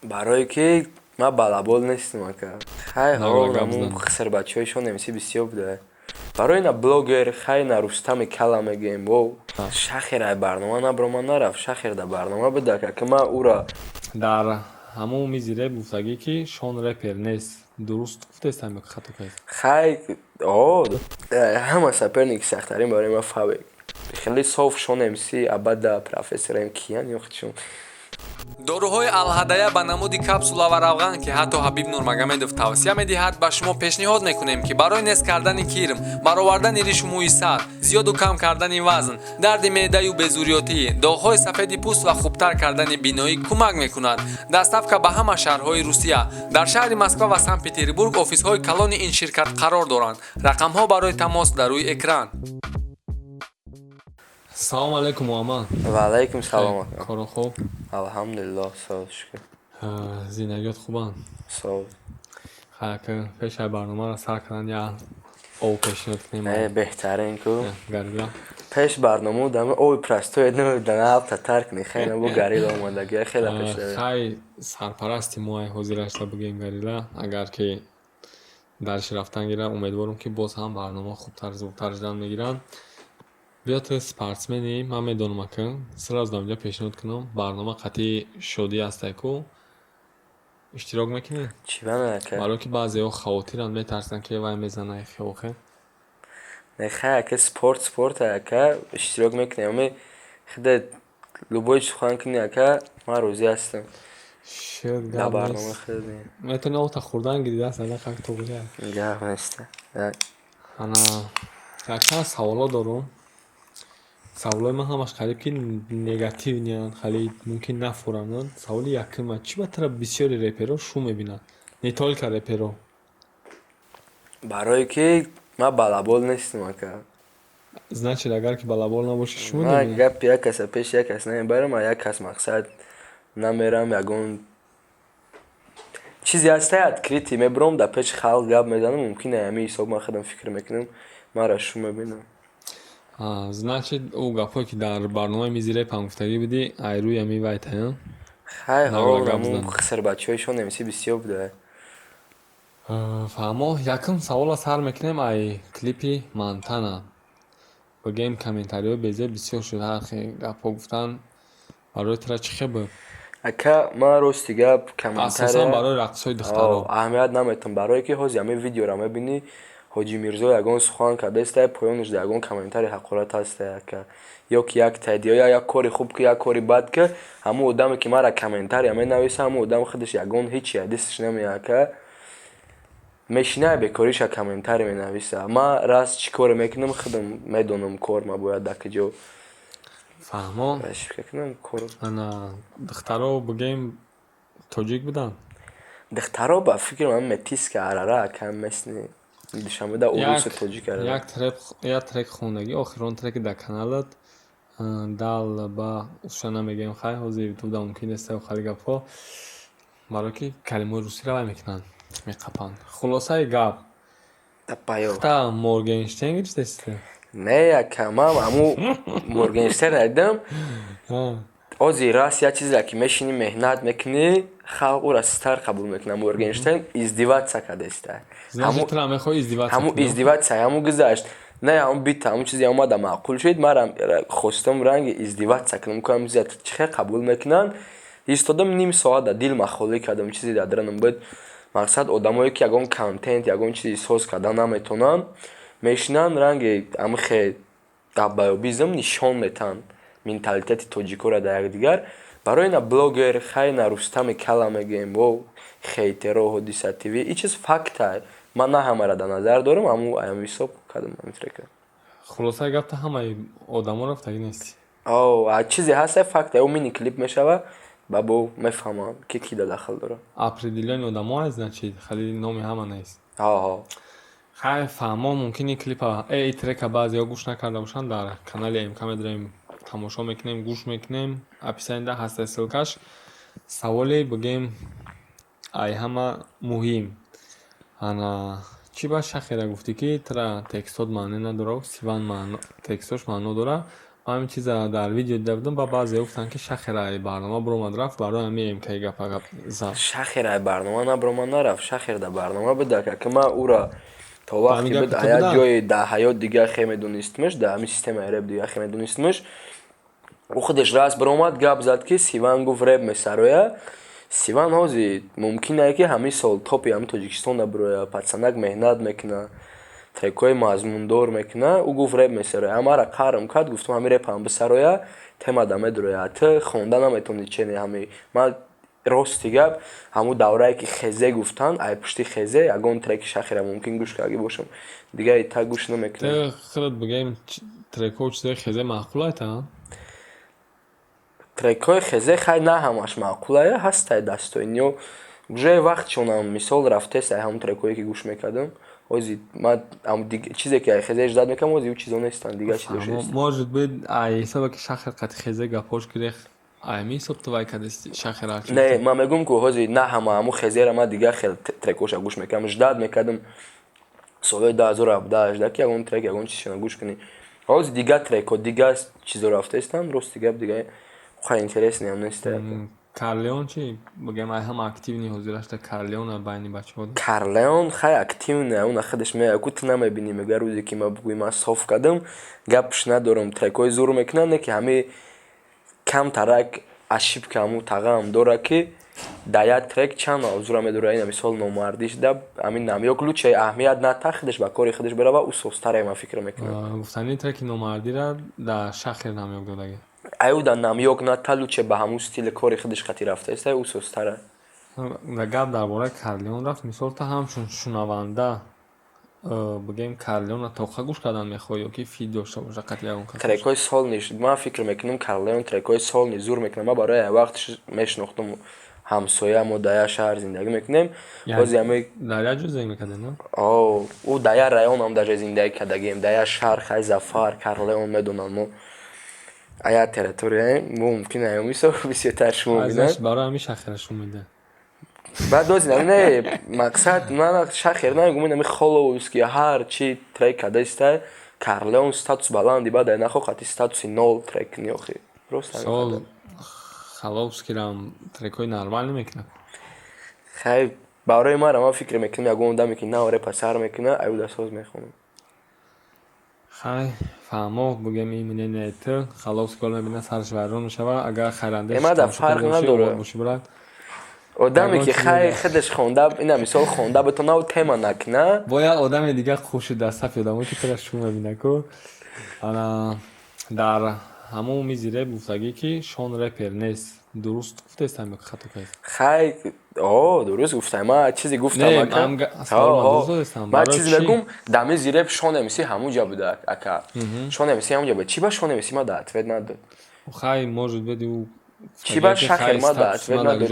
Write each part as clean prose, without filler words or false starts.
Барое ки ман балабол нестам, ака. Хай, ҳо, хисрбачаҳои Шон МС бисёр буда. Барои на блогер, хай, на Рустами Кала мегӯем, во Шахер ай барнома наброма нарафт, Шахер дар барнома буда, ака, ки ман ӯра Дар ҳамон мизи реп гуфтагӣ, ки Шон репер нест. Дуруст гуфтестам ё хато кардем? Хай, о, ҳама соперники сахттарин барои ман Фабек. Хеле соф Шон МС, Абада, Профессор М киян ё худшон. Доруҳои Алҳадая ба намуди капсула ва равған, ки ҳатто Ҳабиб Нурмагомедов тавсия медиҳад, ба шумо пешниҳод мекунем, ки барои нест кардани кирм, баровардани ришу мӯи сар, зиёду кам кардани вазн, дарди меъдаю безурётӣ, доғҳои сафеди пӯст ва хубтар кардани биноӣ кӯмак мекунад. Доставка ба ҳама шаҳрҳои Русия. Дар шаҳри Москва ва Санкт Петербург офисҳои калони ин ширкат қарор доранд. Рақамҳо барои тамос дар рӯи экран. Салому алайкум, Муҳаммад. Ва алайкум салом. Коро хуб? Алҳамдулиллоҳ, соз, шукр. Зиндагиёт хубанд? Соз. Хайр, пешаи барномаро сар кардан як об пешниҳод кунем. Э, беҳтарин ку. Гарила. Пеш барнома дама оби простой намедана, ҳабта тарк кунӣ, хеле бо горилла омадагӣ, хеле пеш. Хай, сарпарасти мо ай ҳозирашта бигӯем горилла, агар ки дарши рафтан гирад, умедворам, ки боз ҳам барнома хубтар, зудтар шудан мегиранд. Биё, ту спортсмени, ман медонам, ака, сразу дар инҷа пешниҳод кунам, барнома қатъи шодӣ ҳастай ку, иштирок мекунӣ? Чӣ бана, ака? Барое ки баъзеҳо хавотиранд, метарсанд, ки вай мезана, хеохе. Не, хай, ака, спорт спорт, ака, иштирок мекунем. Ами худат любой сухан кунӣ, ака, ман розӣ ҳастам. Шуд. Дар Гап барнома нест. Худ Метавонӣ обта хӯрдан гирӣ, даст зада как туғрия. Гап нест. Ана, якчанд саволҳо дорум. Саволҳои ман ҳамаш қариб ки негативныйянд, хеле мумкин нафуранд. Саволи якума: чӣ ба тара бисёри реперо шу мебинанд, не только реперо? Барое ки ман балабол нестам, ака. Значит, агар ки балабол набошӣ, шу Ман мебинанд? Гапи як каса пеши як кас намебарам, а як кас мақсад намерам. Ягон чизе ҳастай, открытый мебурам, дар пеши халқ гап мезанам. Мумкин ҳамин ҳисоб ман худам фикр мекунам, маро шу мебинам. Значит, ӯ гапҳое, ки дар барномаи мизи реп ҳам гуфтагӣ будӣ, ай рӯи ҳамин вайтая? Хай, ҳо. Гап Ҳамун зан. хисрбачаҳои Шон МС бисёр буда. Фаҳмо, якум саволро сар мекунем ай клипи Монтана. Бигӯем, комментариҳои безеб бисёр шуд, ҳар хел гапҳо гуфтанд. Барои тура чӣ хел буд? Ака, ман рости гап Асосан комментария барои рақсҳои духтаро. Аҳамият наметам, барое ки ҳозир ҳамин видеоро мебинӣ, Ҳоҷи Мирзо ягон сухан кардааста, поёнаш дар ягон комментарий ҳақорат ҳаста, ака, ё ки як тайди, ё як кори хуб ки, як кори бад ки. Ҳамун одаме, ки мара комментария менависа, ҳамун одам худаш ягон ҳечи дасташ намеяд, ака. Мешина, бекориша комментарий менависа. Ман раст чӣ коре мекунам, худам медонам, кор ма бояд дар куҷо. Фаҳмо. Фикр кунам кор. Ана, духтаро, бигӯем, тоҷик буданд? Духтаро, ба фикри ман, метиска, арара, ака, местный Душанбеда, урусу тоҷик, арара. Як трек хондагӣ, охирон треки дар каналат дал ба уша намегӯем. Хай, ҳозир ютубда мумкин нест хали гапҳо, барое ки калимаҳои русиро вай мекунанд, меқапанд. Хулосаи гап, та Моргенштерн гирифтаси? Не, ака, ман ҳамун Моргенштерн надидам. Ҳозир раст як чизе ки мешинӣ, меҳнат мекунӣ, халқ ӯра стар қабул мекунад. Моргенштерн издеваться кардааста. Ҳамун издеваться, ҳамун гузашт, не, ҳамун бита, ҳамун чизе омада маъқул шуд. Марам хостам ранги издеваться кунам, ку ҳамун чиза чӣ хел қабул мекунанд. Истодам, ним соат дар дил махолӣ кардам, чизе дар дарунам буд. Мақсад, одамое ки ягон контент, ягон чизи соз кардан наметавонанд, мешинанд, ранги ҳамин хе долбоёбизм нишон метаҳанд менталитети тоҷикоро дар якдигар. Барои на блогер, хай, на Рустами Кала мегӯем, во хейтеро, Ҳодиса ТВ, ин чиз факта. Ман на ҳамаро дар назар дорам, ҳамун ҳамин ҳисоб кардам ҳамин трека. Хулосаи гапта, ҳамаи одаморо рафтагӣ нестӣ? О, чизе ҳаста, факта, ӯ мини клип мешава, ба бо мефаҳмам, ки ки да дахл дорад. Определённый одамо ҳаст, значит, хеле номи ҳама нест. Ҳо. Хай, фаҳмо, мумкин ин клипа, ин трека баъзеҳо гӯш накарда бошанд, дар канали МК медорем, тамошо мекунем, гӯш мекунем, описаниеда ҳаста ссылкаш. Саволе, бигӯем, ай ҳама муҳим: ана, чӣ ба шахеро гуфтӣ, ки тура текстот маъне надорад, Сиван текстош маъно дорад? Ман ҳамин чиза дар видео дида будам, ба баъзеҳо гуфтанд, ки Шахер барнома биромад, рафт, барои ҳамин МК гапа гап зад. Шахер барнома набиромад, нарафт. Шахер дар барнома буда, ки ман ӯра то вақте гапи буд ту як буда? ҷои дар ҳаёт дига хе медонистмаш, дар ҳамин системаи реп дига хе медонистмаш. Ӯ худаш раст биромад, гап зад, ки Сиван гуфт, реп месароя. Сиван ҳозир мумкин ае, ки ҳамин сол топи ҳамин Тоҷикистон бироя. Пацанак меҳнат мекуна, трекҳои мазмундор мекуна. Ӯ гуфт, реп месароя. Амара қарм кард, гуфтам, ҳамин репам бисароя, темада медроя. Ту хонда наметавонӣ, чене ҳами. Ман, рости гап, ҳамун даврае, ки Хезе гуфтанд, ай пушти Хезе ягон треки Шахера мумкин гӯш кардагӣ бошам, дига та гӯш намекунам. Ту худат, бигӯем, трекҳо, чизои Хезе маъқулайта? Трекҳои Хезе, хай, на ҳамаш маъқулая, ҳастай дастоиниё. Уже вақтшонам, мисол, рафтест ай ҳамун трекҳое, ки гӯш мекардам. Ҳозир ман чизе, ки ай Хезе ждать мекардам, ҳозир ӯ чизо нестанд, дигар чизо шудааст. Может быть, ай ҳисобе, ки Шахер қати Хезе гапҳош гирех, ай ҳамин ҳисоб ту вай кардасти Шахер ҳарчи? Не, ман мегӯм, ку ҳозир на ҳама ҳамун Хезера, ман дигар хел трекҳоша гӯш мекардам, ждать мекардам солҳои 2017, 18, ки ягон трек, ягон чизшона гӯш кунӣ. Ҳозир дигар трекҳо, дигар чизо рафтаистанд, рости гап, дига хай интересный ам нест. Карлеон чӣ? Бигӯем, ай ҳама активный ҳозирашта Карлеона байни бачаҳо. Карлеон, хай, активный, уна худаш меояд ку, ту намебинӣ. Мега, рӯзе ки ман бугӯи ман соф кардам, гапш надорам, трекҳои зур мекунад, не ки ҳами камтарак ошибка ҳамун тағаам дорад, ки дар як трек чанд мавзӯъро медорад. Ина мисол, номардиш да ҳамин намёк лучше аҳамият ната, худаш ба кори худаш бирава, ӯ созтаре, ман фикр мекунам. Гуфтани треки номардира дар Шахер намёк додагӣ. Аю да намёк ната, лучше ба ҳамун стили кори худаш қати рафтааст, ӯ созтара. Гап дар бораи Карлеон рафт, мисол, та ҳамчун шунаванда, бигӯем, Карлеона тоқа гӯш кардан мехоҳӣ ё ки feat дошта боша қати ягон кас? Трекҳои сольный ман фикр мекунам, Карлеон трекҳои сольный зур мекунам. Ман барои як вақт мешинохтам, ҳамсоя, мо дар як шаҳр зиндагӣ мекунем. Бози ҳами Дар як ҷо зиндагӣ мекардем, на? О, ӯ дар як районам даже зиндагӣ кардагием, дар як шаҳр. Хай, Зафар, Карлеон медонам, мо як территорияем, мо мумкин ҳамисо бисёртар шумо бинанд. Барои ҳамин Шахера шумида. Баъд ози не, мақсад ман Шахер намегум, ин ами Холовский ҳар чи трек кардаистай. Карлеон статус баланди, баъд ай нахо хати статуси нол трек кунӣ охи, рост. Сол Халовскирам трекҳои нормал намекунад. Хай, барои мара, ман фикр мекунам, ягон одаме, ки нав репа сар мекунад, аю дастсоз мехонам. Хай, фаҳмо, бигӯем, ин мнение ту. Халовский ҳол мебинад, сараш вайрон мешавад, агар хайранде Эмада фарқ надорад. Боши, брат. Одаме, ки, хай, худаш хонда, ина мисол, хонда битонаву тема накуна. Бо як одами дигар хуши дар сафи одамо, ки тура шу мебина ку. Ана дар ҳамон мизи реп гуфтагӣ, ки Шон репер нест, дуруст гуфтестам ё хато кардем? Хай, о, дуруст гуфтам, ман чизе гуфтам. Ман чизе мегум, дар мизи реп Шон МС ҳамун ҷа буда, ака. Шон МС ҳамун ҷа буда, чӣ ба Шон МС ма да ответ надод? Хай, может быть, ӯ Чӣ ба Шахер ма да ответ надод?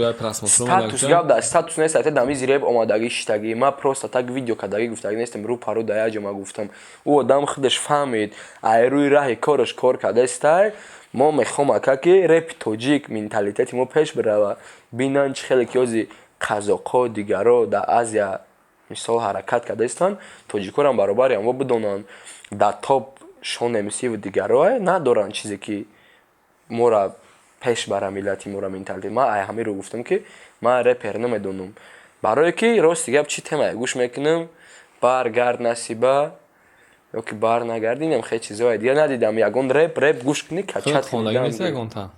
Статус, гап да статус нест, ата дар мизи реп омадагӣ, шиштагӣ. Ма просто так видео кардагӣ, гуфтагӣ нестем, рӯ пару дар як ҷо ма гуфтам. Ӯ одам худаш фаҳмид, ай рӯи раҳи кораш кор кардастай. Мо мехоҳем, ака, ки репи тоҷик, менталитети мо пеш бирава, бинанд, чӣ хеле ки ҳози қазоқҳо, дигаро дар Азия, мисол, ҳаракат кардаистанд, тоҷикорам баробари ҳамво бидонанд. Дар топ Шон МС-ву дигаро надоранд, чизе ки мора пеш бара, миллати мора, менталитет. Ман ай ҳамиро гуфтам, ки ман репер намедонам, барое ки, рости гап, чӣ темае гӯш мекунам, баргард насиба ё ки бар нагард, инам хеле чизҳое дигар надидам, ягон реп, реп гӯш кунӣ, качат. Хондагӣ нест ягонта?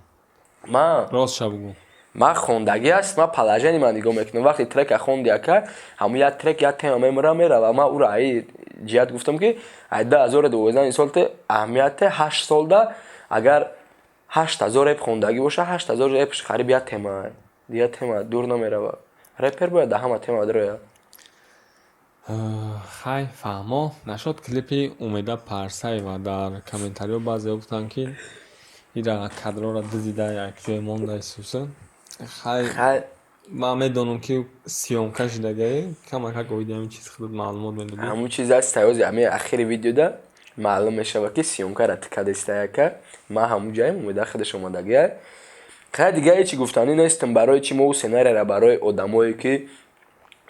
Ман Рост ша бугӯ. Ман хондагӣ аст, ман положение ман нигоҳ мекунам. Вақте трека хонди, ака, ҳамун як трек, як тема мемира, мерава. Ман ӯро аи ҷиҳат гуфтам, ки ай 2012 сол те аҳамияте 8 солда агар 8000 реп хондагӣ боша, 8000 репш қариб як тема, дигар тема дур намерава. Репер бояд дар ҳама тема дарояд. Хай, фаҳмо. Нашод клипи Умеда Парсаева, дар комментариҳо баъзеҳо гуфтанд, ки ира кадрора дизида, як ҷое монда исуса. Хай, ман медонам, ки съёмка шудагае, камакак оиди ҳамин чиз худат маълумот медодӣ. Ҳамун чиз аст, ҳози ҳамин ахири видеода маълум мешавад, ки съёмкара ту кадестаяка, ман ҳамун ҷаем, Умеда худаш омадагия. Хай, дига ҳечи гуфтанӣ нестам. Барои чи мо ӯ сценарияра барои одамое, ки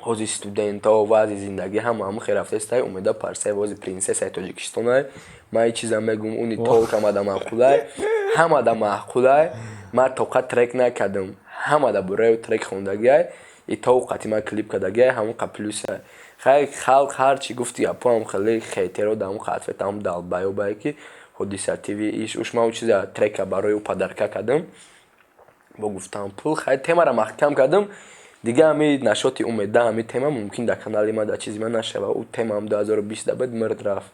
Ҳози студентҳо, вазъи зиндагӣ ҳама ҳамун хел рафтестай. Умеда Парсаева ҳози принсессаи Тоҷикистонай. Ман ҳеҷ чизам мегум, уни толк ҳамада маъқулай, ҳамада маъқулай. Ман тоқа трек накардам, ҳамада бораи трек хондагиай, и то қати ман клип кардагиай, ҳамун қа плюсай. Хай, халқ ҳар чӣ гуфти, гапоам хеле хейтеро дар ҳамун ответ ҳам долбоёбае, ки Ҳодиса ТВ иш уш. Ман чиза трека барои ӯ подарка кардам бо гуфтам пул. Хай, темара маҳкам кардам. Дига ҳами нашоти Умеда, ҳами тема мумкин дар канали ман, дар чизи ман нашава. Ӯ темаам 2020 да буд, мирд, рафт.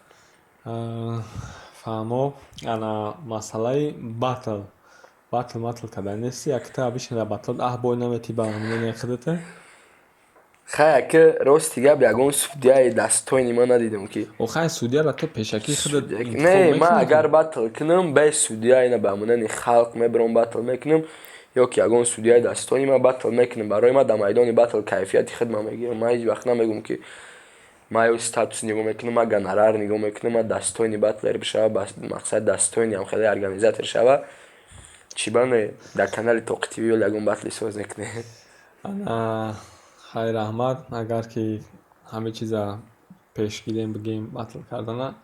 Фаҳмо. Ана масъалаи батл, батл матл кардан нести? Якта бишина батл аҳ бой наметӣ ба мнение худата? Хай, ака, рости гап, ягон судьяи достойный ман надидам, ки Охай, судьяра ту пешакӣ худат Не, ман агар батл кунам, без судья, ина ба мнение халқ мебарам, батл мекунам, ё ки ягон судьяи достойный ман батл мекунам. Барои ман дар майдони батл кайфияти худма мегирам. Ман ҳеҷ вақт намегӯм, ки ман ё статус нигоҳ мекунам, ман гонорар нигоҳ мекунам. Ман достойный батлер бишава, мақсад достойный ам хеле организатор шава, чӣ бане дар канали Тоқи ТВ ягон батли соз мекунем. Хайр, раҳмат. Агар ки ҳама чиза пеш гирем, бигем, батл кардана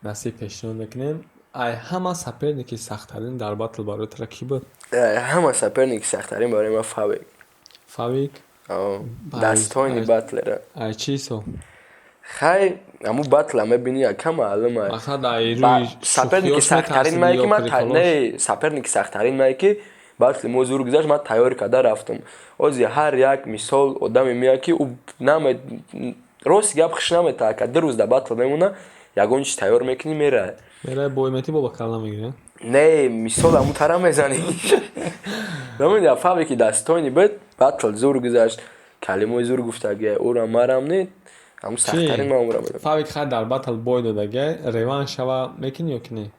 насиб пешниҳод мекунем. Ай ҳама соперники сахттарин дар батл барои тура кӣ буд? Ҳама соперники сахттарин барои ман Фавик. Фавик? Достойный батлера. Ай чӣ ҳисоб? Хай, ҳамун батла мебинӣ, яка маълума. Мақсад, ай рӯи Соперники сахттарин мае, ки ман не, соперники сахттарин мае, ки батли мо зур гузашт, ман тайёр карда рафтам. Ози ҳар як мисол одаме меяд, ки ӯ наме, рости гап, хуш наметаҳад, ка 2 рӯз дар батл мемона, ягон чиз тайёр мекунӣ, мерай. Мерай, бой метӣ, бо ба калла мегирӣ? Не, мисол, ҳамун тара мезанӣ. Намедонӣ, Фавики достойный буд, батл зур гузашт, калимаи зур гуфтагия, ӯра марам не, ҳамун сахттарин ман ӯра медонам. Фавик хай дар батл бой додагия, реванш шава мекунӣ ё ки не,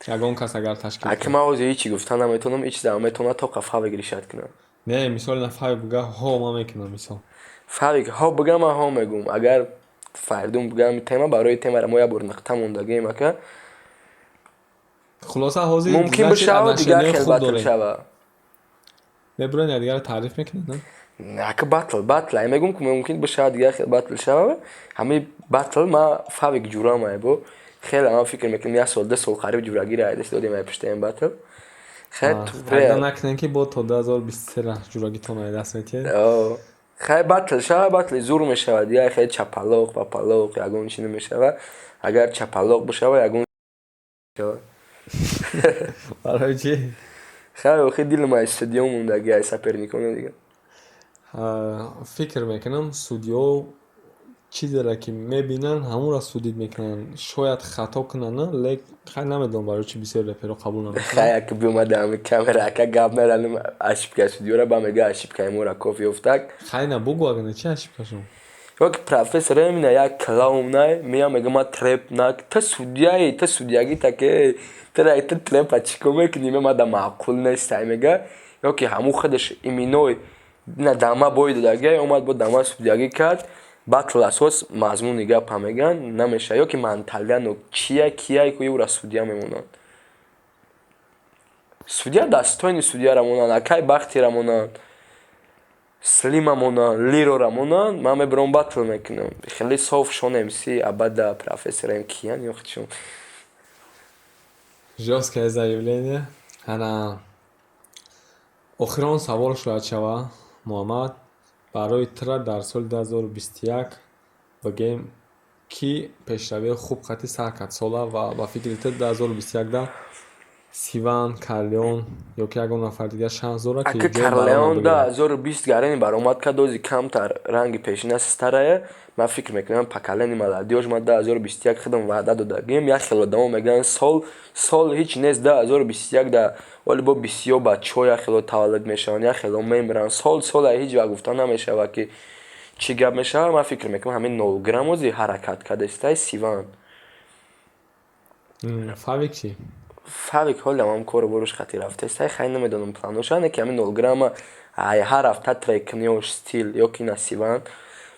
ягон кас агар ташкил? Аки, ман ҳозир ҳечи гуфта наметавонам, ҳеч чиза метавонад тоқа Фавик решать кунад. Не, мисол, на, Фавик буга, ҳо, ман мекунам, мисол. Фавик ҳо буга, ман ҳо мегӯм. Агар Фаридун буга, тема барои темара мо як бор нуқта мондагием, ака. Хулоса, ҳозир Мумкин бишава, дигар хел батл шава. Мебурен, якдигарро таъриф мекунед, на? Ака, батл батл ай, мегӯм, ки мумкин бишава, дигар хел батл шава. Ҳамин батл ма Фавик ҷурамай, бо хеле ман фикр мекунам, як сол, 2 сол қариб ҷурагиро айдаст додем ай пуштаи батл. Хай, накунем, ки бо то 2023 ҷурагитон айдаст метиҳед. Хай, батл шава, батли зур мешавад, дигар хеле чапалоқ папалоқ ягон чи намешава. Агар чапалоқ бишава, ягон шава. Барои чӣ? Хай, охи дилам ай судьё мондаги, ай соперниконо дига. Фикр мекунам, судьё чизеро ки мебинанд, ҳамонро судить мекунанд. Шояд хато кунанд, лек хай, намедонам, барои чӣ бисёр реперо қабул намекунанд. Хай, ака, биомада ҳами камера, ака, гап наранам, ошибка судьёра ба мега, ошибкаи моро коф ёфтак. Хай, на, бугӯ, агар чӣ ошибкашон? Ё ки профессор эмина як клоунай мея, мега, ма треп на, та судьяи, та судьягӣ таке, тра та трепа чӣ кор мекунӣ, ма да маъқул нестай, мега. Ё ки ҳамун худаш именной на дама бой додагия, омад, бо дама судьягӣ кард. Батл асос мазмуни гапа меган намеша, ё ки манталиано чия кия ку юра судья мемонанд. Судья достойный судьяра монанд, акай Бахтира монанд, Слима монанд, Лирора монанд, ман мебарам, батл мекунам хеле соф. Шон МС абада профессорем киян ёхчун. Жёсткое заявление. Ана охирон савол шояд шава, Муҳаммад, барои тура дар соли 2021 бигем, ки пешравии хуб қати сар кард сола ва ба фикри ту 2021 да Сиван, Карлеон ё ки ягон нафар дигар шанс дорад, ки Ака, Карлеон 2020 гарени баромад кард, ози камтар ранги пешина старая. Ман фикр мекунам, поколение молодёжь. Ман 2021 худам ваъда додагим. Як хел одамо мегӯянд, сол сол ҳеҷ нест. 2021 да оли бо бисёр бачаҳо як хело таваллуд мешаванд, як хело мемиранд. Сол сола ҳеҷ вақт гуфта намешавад, ки чӣ гап мешавад. Ман фикр мекунам, ҳамин 0 грамм ози ҳаракат кардастай, Сиван. Фавик чӣ? Фавик ҳолам ҳам кору боруш хати рафтестай. Хай, намедонам планоша, не ки ҳамин 0 грамма ай ҳар ҳафта трекниёш стил ё ки на Сиван.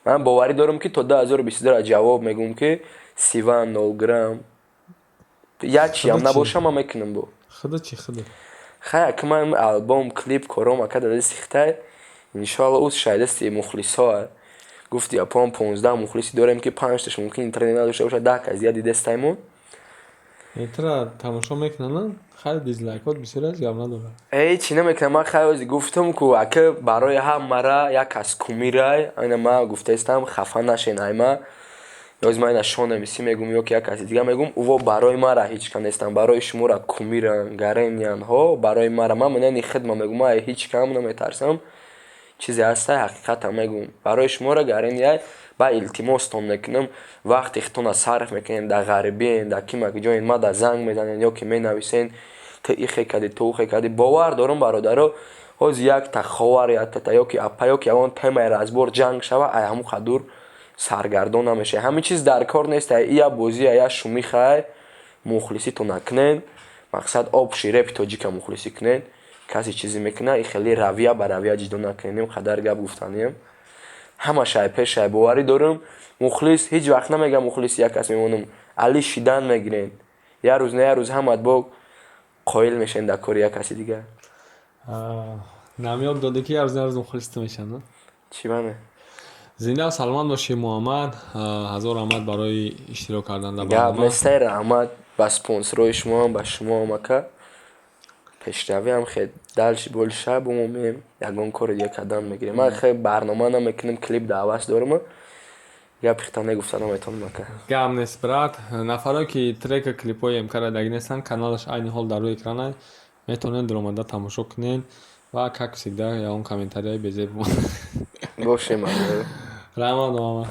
Ман боварӣ дорам, ки то 2022 ҷавоб мегӯм, ки Сиван, 0 грамм як чиам набоша, ман мекунам бо. Худа чӣ, худа? Хай, ака, ман албом, клип, кором, ака, дади сихтай, иншоалло, уз шайдасти мухлисоа. Гуфти апоам, 15 мухлисӣ дорем, ки панҷташ мумкин интернет надошта бошад, 10 кас дига дидестаймон. Тра тамошо мекунанд, хайр, дизлайкот бисёр аст, гап надорад. Эй, чӣ намекунам ман. Хайр, гуфтам ку, ака, барои ҳамара як кас кумирай. Ина ман гуфтаистам, хафа нашен. Айма ёз ман ина шонамисӣ мегум ё ки як каси дига мегум, уво барои мара ҳеҷ кам нестам, барои шуморо кумиран, гарениян ҳо барои мара. Ман менани хидма мегум, ман ҳеҷ кам наметарсам, чизе ҳастай, ҳақиқатам мегум. Барои шуморо гаренияй. Ба илтимостон мекунам, вақте хитона сарф мекунем, дар ғарибиен, дар кимак ҷоен, ма да занг мезанен ё ки менависен: «Ту ихе кардӣ, ту ухе кардӣ». Бовар дорам, бародаро, ҳозир якта ховар, яктата ё ки апа, ё ки ягон темаи разбор ҷанг шава, ай ҳамун қадур саргардон намешавӣ. Ҳамин чиз дар кор нест, ия бозия, я шумихай. Мухлиситон накунен, мақсад общий репи тоҷика мухлисӣ кунен. Касе чизе мекунад, и хеле равия ба равия ҷидо накунен. Ин қадар гап гуфтаниям. Ҳамашай пешай, боварӣ дорам, мухлис ҳеҷ вақт намегам мухлиси як кас мемонам. Али шидан мегирен, як рӯз на як рӯз ҳамат бо қоил мешавем дар кори як каси дигар. Намёк додӣ, ки як рӯз на як рӯз мухлис ту мешаванд. Чӣ бане? Зинда, саломат бошӣ, Муҳаммад. Ҳазор раҳмат барои иштирок кардан дар Гап барнома. нестай, раҳмат ба спонсорҳои шумоам, ба шумоам, ака. Пешравиам хел дальше больше бо мо меем, ягон кори дига кардан мегирем. Ман хел барнома намекунем, клип даъват дорам, гапи хита негуфта наметавонам, ака. Гап нест, брат. Нафаре ки трека, клипҳои МК-ра даги нестанд, каналаш айни ҳол дар рӯи экранай, метавонед даромада тамошо кунед ва, как всегда, ягон комментарияи безеб. Бошем. Раҳмат, Муҳаммад.